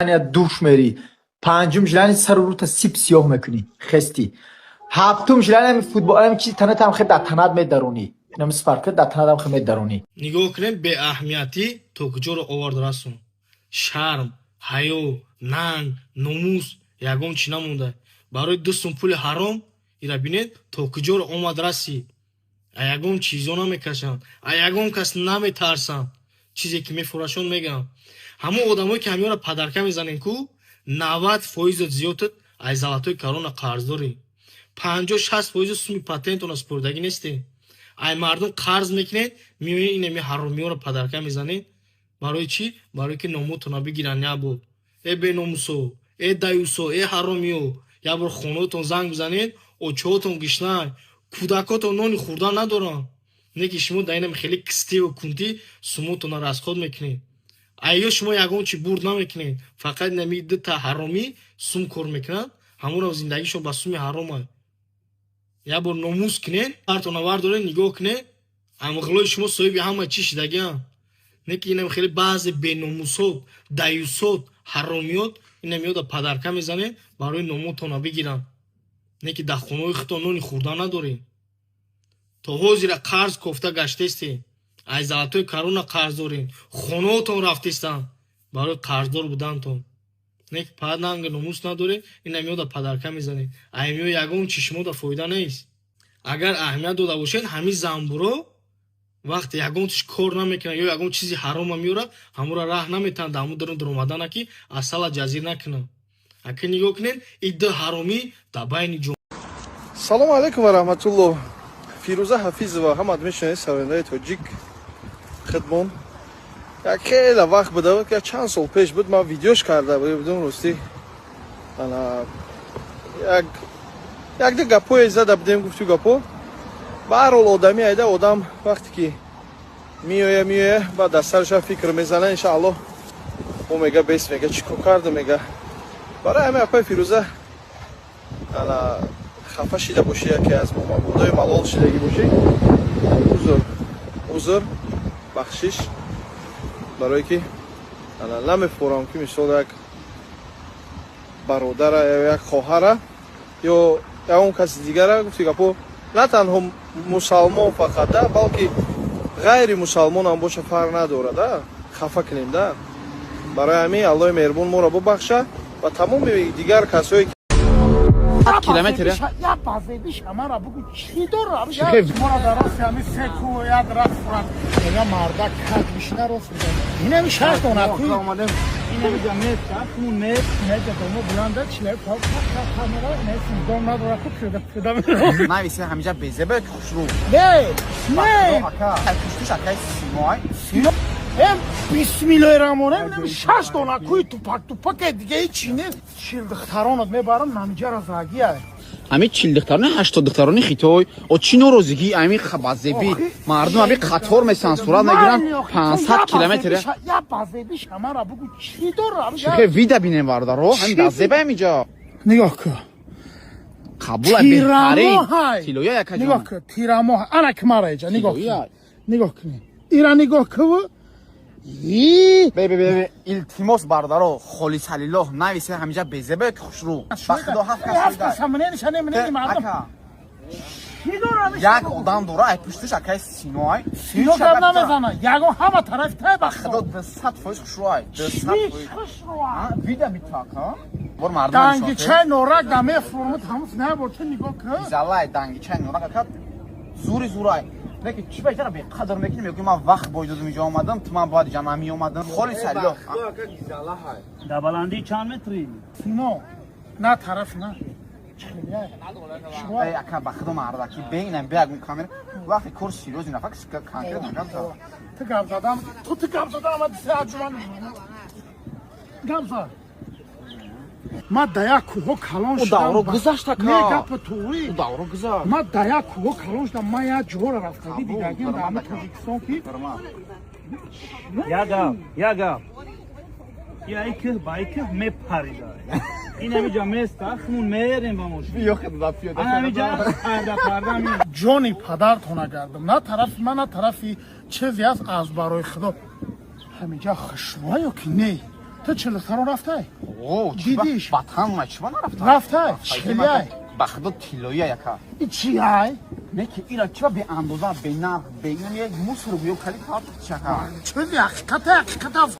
Душ мери. Панҷум желание, сару рута сип сиёҳ мекунӣ, хести. Ҳафтум желание, ами футбол, ами чизи танатам хе дар танат медаронӣ, инами спарка дар танатам хе медаронӣ. Нигоҳ кунем, беаҳамиятӣ то куҷоро овард, расон. Шарм, ҳаё, нанг, номус ягон чӣ намонда. Барои 2 сум пули ҳаром ира бинед, то куҷоро омад, расид. А ягон чизо намекашанд, а ягон кас наметарсанд. Чизе ки мефурашон, мегӯям. Ҳамон одамое ки ҳамёро подарка мезанем ку, 90 фоизот зиёдтат аз золотой корона қарздорӣ, 50-60 фоизу суми патентона спурдагӣ нестем. Ай мардум қарз мекунед, меоед, инами ҳаромиёро подарка мезанед. Барои чӣ? Барое ки номутона бигиранд. Як бор, э беномусо, э даюсо, э ҳаромиё, як бор хонаотон занг бизанед, очоотон гишнай, кӯдакотон нони хӯрдан надоранд. Не ки шумо дар инами хеле кистиву кунтӣ сумотона расход мекунед. Айё шумо ягон чи бурд намекунед, фақат инами дута ҳаромӣ сум кор мекунанд, ҳамонам зиндагишон ба суми ҳарома. Як бор номус кунед, артона вардоред, нигоҳ кунед, амғилои шумо соҳиби ҳама чӣ шидагианд. Не ки инам хеле баъзе беномусот, даюсот, ҳаромиёт инам ёда подарка мезанед, барои номутона бигиранд. Не ки дар хонаҳои худтон нони хӯрдан надоред. То ҳозира қарз кофта гаштестед, аз золотой корона қарз доред, хонаотон рафтестанд барои қарздор будантон. Не ки нанга номус надоред, инам ёда подарка мезанед. Аймиё ягон чи шумода фоида нест. Агар аҳамият дода бошед, ҳамин занбуро вақте ягон чиз кор намекунад ё ягон чизи ҳарома меорад, ҳамонро раҳ наметавонад дар ҳамон дарун даромадана, ки асала ҷазир накунад. Ака, нигоҳ кунед, и ду ҳаромӣ дар байни ҷо. Салому алайкум ва раҳматуллоҳ. Фирӯза Ҳафизова, ҳамат мешунавед, сарояндаи тоҷик хидмон. Як хеле вақт буда, як чанд сол пеш буд, ман видеош карда будам. Ростӣ, ана як якда гапое зада будем, гуфту гапо. Ба ҳар ҳол, одами айда одам вақте ки меоя, меоя, баъд дар сараша фикр мезана. Иншааллоҳ, ӯ мега, бес, мега, чӣ кор карда, мега. Барои ҳамин, апаи Фирӯза, ана хафа шида бошӣ, яке аз мо мабодои малол шидагӣ бошӣ, узр, узр, бахшиш, барое ки ана намефорам, ки мисол як бародара ё як хоҳара ё ягон каси дигара, гуфти гапо, на танҳо мусалмон фақат да, балки ғайри мусалмонам боша, фарқ надорад, да, хафа кунем да. Барои ҳамин, Аллоҳи меҳрубон моро бубахша ва тамоми дигар касое. Километр. Я базебиш амара бугу, чӣ дорам мора дар рости ҳами се ку як рафт фурат мега, мардак кад бишина, рост мезана. Инами шаш дона ку. Инамиҷа мест, хун мест. Неҷа домо буланда чиле камера нест, дом надора ку, пиёда пиёда меро. Нависе ҳамиҷа безебе, хушрӯ. Не, не. Ака, пуштуш акай симой. Эм, бисмиллоҳи раҳмони раҳим, шаш дона куи тупак тупаке, дига ҳечи нест. 40 духтаронат мебарам, намиҷара загия. Ҳами 40 духтарони, 80 духтарони хитой о чӣ норозигӣ? Ами базебӣ мардум ами қатор месан, сурат мегиранд, 500 километр. Я базебиш амара бугу, чӣ дорам? Чихе вида бинем, бародаро, ҳами базеба ҳамиҷа. Нигоҳ кун. Қабула, беҳтарин тилоя, якаҷон. Нигоҳ кун, тирамоҳ, ана ки мара иҷа нигоҳ кун, нигоҳ кун, ира нигоҳ кун. Бе, бе, бе, илтимос, бародаро, холисалилоҳ, нависе ҳамиҷа безебе, хушрӯ, ба худо, ҳафт кас. Як одам дора, ай пуштиш акай Синоай. Сино гап намезана, ягон ҳама тарафи тай ба. Худо, 200% хушрӯай, 200%. Вида битака бор мардум. Дангичай норак да мефурмуд, ҳамус набор, ту нигоҳ кун. Залай дангичай норак, ака, зури зурай. Лекин чӣ ба ҷара беқадр мекунӣ? Мегӯӣ, ман вақт бой додум, иҷо омадам, ту ман бояд иҷа намеомадам. Холисалилоҳ. Дар баландии чанд метрӣ? Сино на тараф на. Эй, ака, ба худо, мардаки бeinам беягун камера, вақте кор серьёзный нафак, конкретно гап зад. Ту гап задам, ту гап задам, ама сеаҷуман гап зад. Ма да як кӯҳо калон шудам. Давро гузашт, ака. Не, гапа туғри. Давро гузашт. Ма да як кӯҳо калон шудам, ма як ҷора рафтагӣ дидагим дар ҳама Тоҷикистон ки. Як гап, як гап. Я икӯҳ ба икӯҳ мепарида. Ин ҳамиҷа места, хунун мерем ба мошин. Ана ҳамиҷа парда парда ми. Ҷони падартона гардам, на тарафи ман, на тарафи чизе аст, аз барои Худо, ҳаминҷа хушрӯа ё ки не? Ту чилдухтарон рафтай? О, Дидиш? Ватан ма чиба нарафта? Рафтай? Чилияй? Ба худо, тиллоия яка. И чияй? Не ки ира чиба беандоза, бенарх, беинам як мусор гӯё кали картух чака. Чизи ҳақиқата, ҳақиқата.